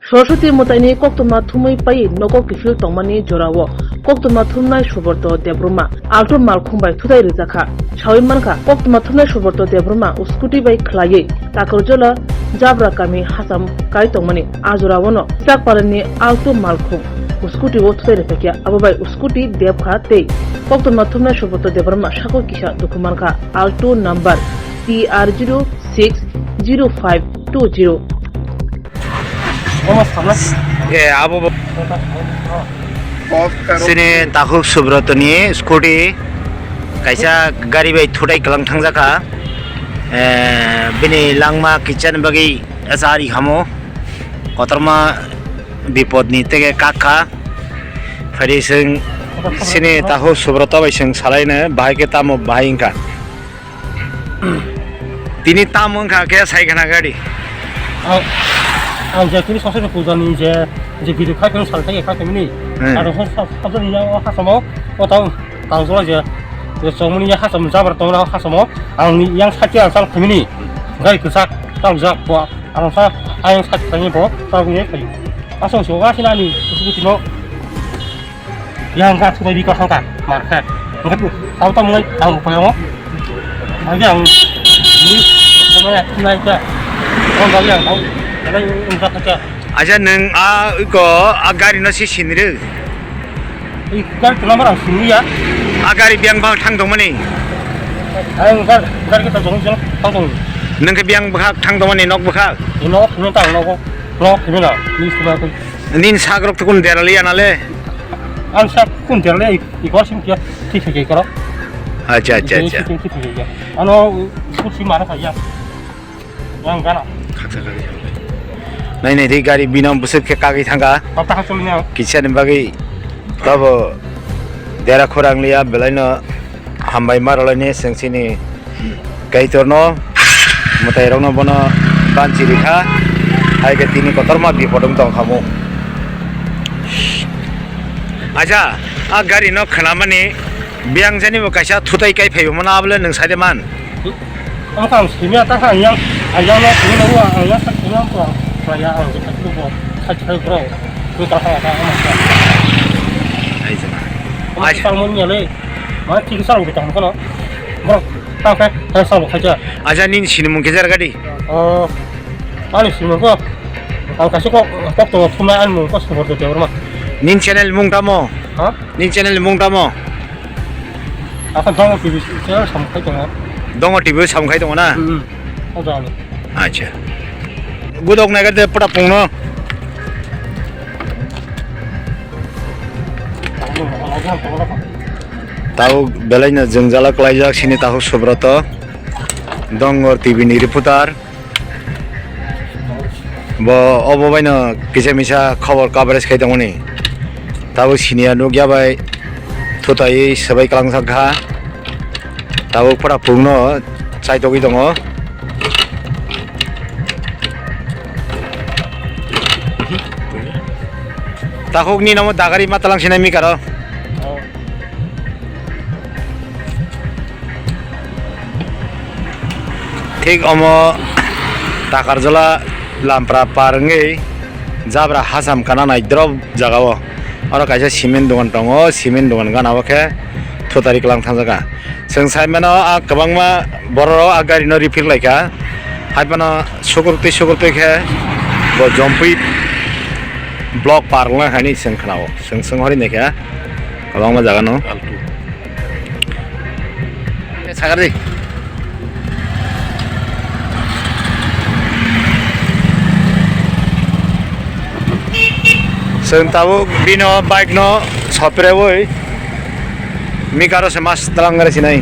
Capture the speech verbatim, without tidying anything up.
Saraswati mwtaini koktwma thumwi paiwi nogo kiphil tongmani jorao koktwma thumnai Subrata Debbarma Alto malkhung bai thutai rijak kha. Sawi mankha, koktwma thumnai Subrata Debbarma scooty bai khlaiwi Takarjala Jabra kami hacham kai tongmani. A jorao no Chakpalani Alto malkhung scooty o thutai rwphaikha, abo bai scooty debkha tei koktwma thumnai Subrata Debbarma sakao kisa dukhu mankha, Alto number T R zero six zero five two zero. E, abo bo. Sini Takhuk Subrata ni scooty kaisa gari bai thutai kwlang thangjakha. E, bini langma kichani bagwi S R I hamo. Kotorma bipod ni tege kakha. Phari sing sini Takhuk Subrata bai sing salaina bahai khe tamo bahai wngkha. Tini tam wngkha khe sai khna gari. Ang, ang je tini sasai puja ni je, je video khai phano sal khai khai mini. Hmm. Aro sa, sa, sa, ni yang o hasamo, o tang, tang jora je, je chongmani yang hasamo, Jabra tongna hasamo, ang ni yang sakya ang sal khai mini. Gari kwchak, tang jak bo, ang sa, ayang sak khai bo, tang ni khai. Asong so ga sinani, scooty no. Yang ka subai bika sangka, market. Enggak, tahu tahu mulai, tahu apa yang mau? Lagi yang ini, apa namanya, naik ya. Oh, lagi yang tahu. Karena ini enggak aja. Aja neng a iko a gari no si sinire. Ih, gari tu nomor ang sini ya. A gari biang bang thang dong mani. Ayo, gari, gari kita jong jong, tahu tahu. Neng ke biang bang thang dong mani, nok bang. Ini nok, ini tahu nok, nok ini lah. Ini sudah tu. Nin sak rok tukun derali anale. Ang sak kun derali, ikor sim kia, thik thik ikor. Acha, acha, acha. Thik thik ikor. Ano, kursi mara kaya. Yang gana. Khaksa kari. Nai, nai, di gari binam busuk ke kagi thangka. Papa hasul ni. Kisa ni bagi. Tabo dera khorang liya, belai no. Hambai ma rwlaini chwng chini Kaitorno, mwtairokno bono banchi rikha, hai khe tini kotorma bipot wng tong kha mu. Acha, a gari no khwnamani biyang jani bo kaisa thutai kai phaibo mano, abole nwng sai de man. Ang kha ang simi ata kha ang yang, ang yang no simi no ang yang sak simi ang kha ang khlaiya ang je kha bo kha kha bro. Ko ta kha ta ang kha. Ai jana. Ang kha moni ale. Ma thik sal bo tong kono. Bro, ta khe, ta sal bo khaja. Acha nini sinimung khe jar gadi? Oh. Ani sinimung ko. Ang kaisa kok, kok to thumai ani mung ko Subrata Debbarma. Nini channel mung tamo? Ha? Nini channel mung tamo? Ako Dongo T V channel sam khai tongo. Dongo T V sam khai tongo na? Hmm. O jani. Acha. Gudok nai gade pura pungno. Tau belai no jwngjala klaijak sini Takhuk Subrata. Dongor T V ni reporter. Bo obo baino kisa misa khobor coverage khai tongmani. Tabuk siniya nukya bai thutai swbai kwlangsa kha. Tabuk pura pungno chaitogwi tongo. Takhuk ni namo dagari ma talang sinai mikaro. Thik omo Takarjala Lampra par wngwi Jabra Hasam kana nai drop jaga o. Oro kaisa cement dogan tongo, cement dogan gana o khe thutari kwlang thangjaga. Chwng sai mano a kwbangma borok rok a gari no repair lai kha. Hai phano sukur twi sukur twi khe bo jompui block par wngna hai hinwi chwng khna o. Chwng chwng hori nai kha kwbangma jaga no. Alto. Sagar di. Chwng tabuk bino bike no sopreui mikaro se mas tlang gari sinai.